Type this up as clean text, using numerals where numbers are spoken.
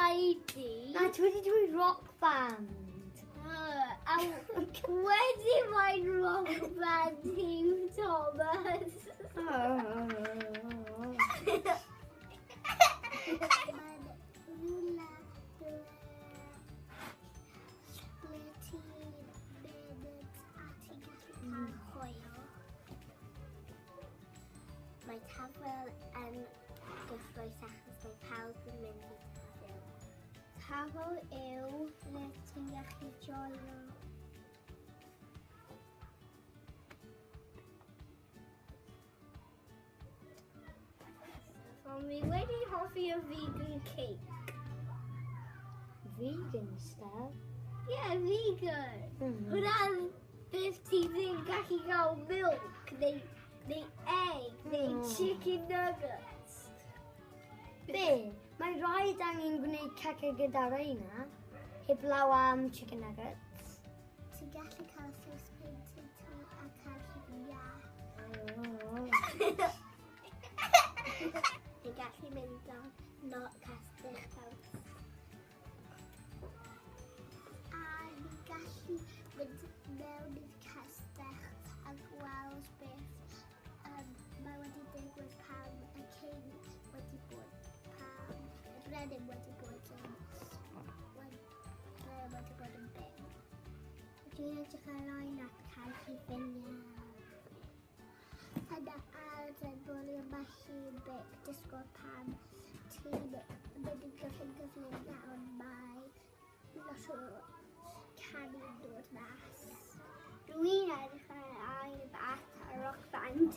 tidy. Na, ti wedi dweud Rock Band. A wedi mae'n Rock Band Huw Thomas. Mae'n rhywle ble ti'n mynd a ti'n gallu cael hwyl. Mae tafel yn gyffrous achos mae pawb yn mynd i tafel. Tafel yw le ti'n gallu joio. Ond fi wedi hoffi y vegan cake. Vegan stuff? Yeah, vegan. Hwna'n beth ti ddim gallu gael milk, neu egg, neu chicken nuggets. Be? Mae rhaid angen gwneud caca gyda reina, heblaw am chicken nuggets. Ti'n gallu cael face painting ti a cael hufen iâ. Ti'n gallu mynd am not castell house. A ni'n gallu mynd mewn i'r castell a gweld beth mae wedi digwydd pam y king wedi bod, pam y brenin wedi bod yn, brenin wedi bod yn byw. Dwi'n edrych ymlaen at cael hufen iâ. Yna ar y bwrdd mae hi'n big disgwyl pam ti'n mynd yn gyflym gyflym iawn, mae lot o canu'n dod mas. Dwi'n edrych ymlaen at y Rock Band.